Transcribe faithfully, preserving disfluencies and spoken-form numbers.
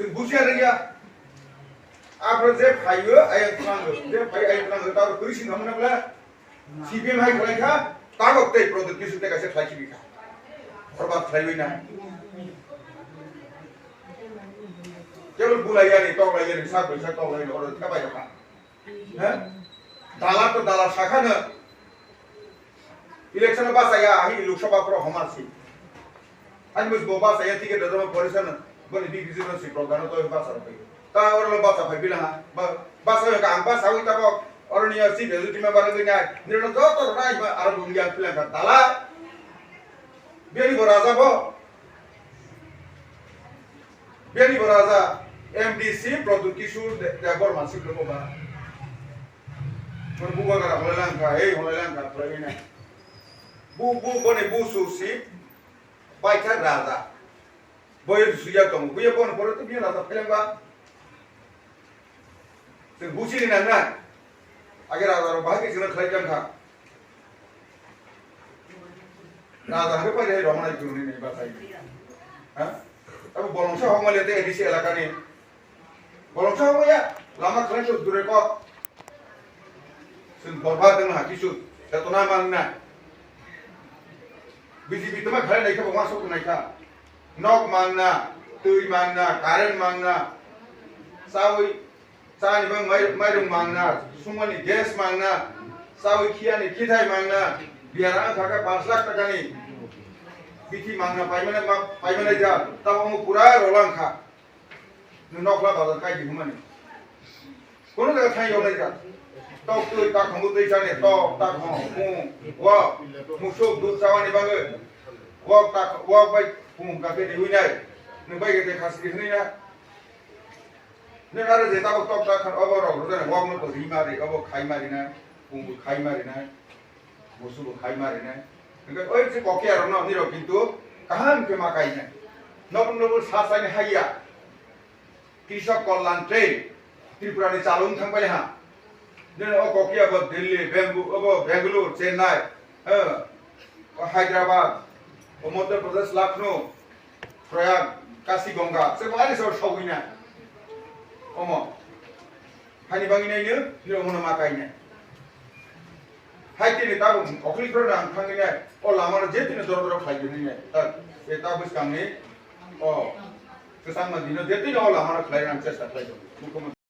Bujiya rwya. Aphro je phaio, ayang thango, je phaio, ayang thango, tabo twi sing hamna bla. C P M hai khlai kha, tabok tei Pradyot Kishore tei kaisa khlai simi kha. Horbat khlaiwi na. Kebol bulai yani, tok lai yani, sak bai sak tok lai yani, oro kha bai kha. Ha? Dala to dala sakha no. Election o bachaya, ahi Lok Sabha pro homa si. Ani mus bo bachaya ticket da dama porisa no. Boni B P C no si program no to basa pai. Ta oro lo basa pai bilang ha. Ba, basa ka ang basa wi ta bo. Oro ni si de ti ma bar ngi na. Ni no joto ro nai ba aro bung ya bilang ka dala. Bini bo raja bo. Bini bo raja M D C Pradyot Kishore De-, Debbarma si ko ba. Ko bu ba gara hola lang ka, ei hola lang ka, hola ina. Bu, bu, boni bu su si. Paithak raja. Boyo suya tong. Buya bon poro to biya raja pheleng ba. Sing busi ni nang na. Age raja ro bahai ke sing khlai jang kha. Raja hake pai ro mana juni ni ba sai. Ha? Abo bolong sa hong male te A D C elaka ni. Bolong sa hong ya. Lama khlai to dure ko. Chwng borba tongna kisu chetona mangna. B J P tama khlai naikha bo masuk naikha. Nok mangna, twi mangna, current mangna. Chawi, chani bang mai-, mairung mangna, sumani gas mangna, chawi khiyani khithai mangna. Biyar ang thaka panch lakh takani. Bithi mangna paimana ma-, paimana ja, tamo pura rolang kha. Nwng nokla bazar kai di hwnmani. Kono jaga thai yolai jak. Tok twi takhongo twi chani, tok takhong, pung, wak, musuk dud chawani bagwi. Wak tak-, wak bai pung kake di hwnai. Nwng bai kete khasi di hwnwi na. Nwng aro je tabuk tok takhon obo rok rwjani wak no to ri mari, obo khai mari na, pung bo khai mari na. Musubo khai mari nai. Hingke oi je kokiya rok no nirok kintu kaham khe ma kai nai. Nobul nobul sa sai ni haiya. Krishok Kalyan Train Tripura ni chalung thang pai ha. Nini o kokiya bo Delhi, Bengu-, obo Bengaluru, Chennai, eh, o Hyderabad, o Madhya Pradesh, Lucknow, Prayag, Kashi Ganga, se bo ani sor sogwi nai. Omo. Hani bangwi nai nirok mono ma kai nai. Hai tini tabuk okhli khoro nang thangwi nai, o lama no je tini doro doro khlai di nai. Ta, e ta bwskang ni, o, kwchangma dino je tini o lama no khlai nang chesta khlai di. Mukhyamantri.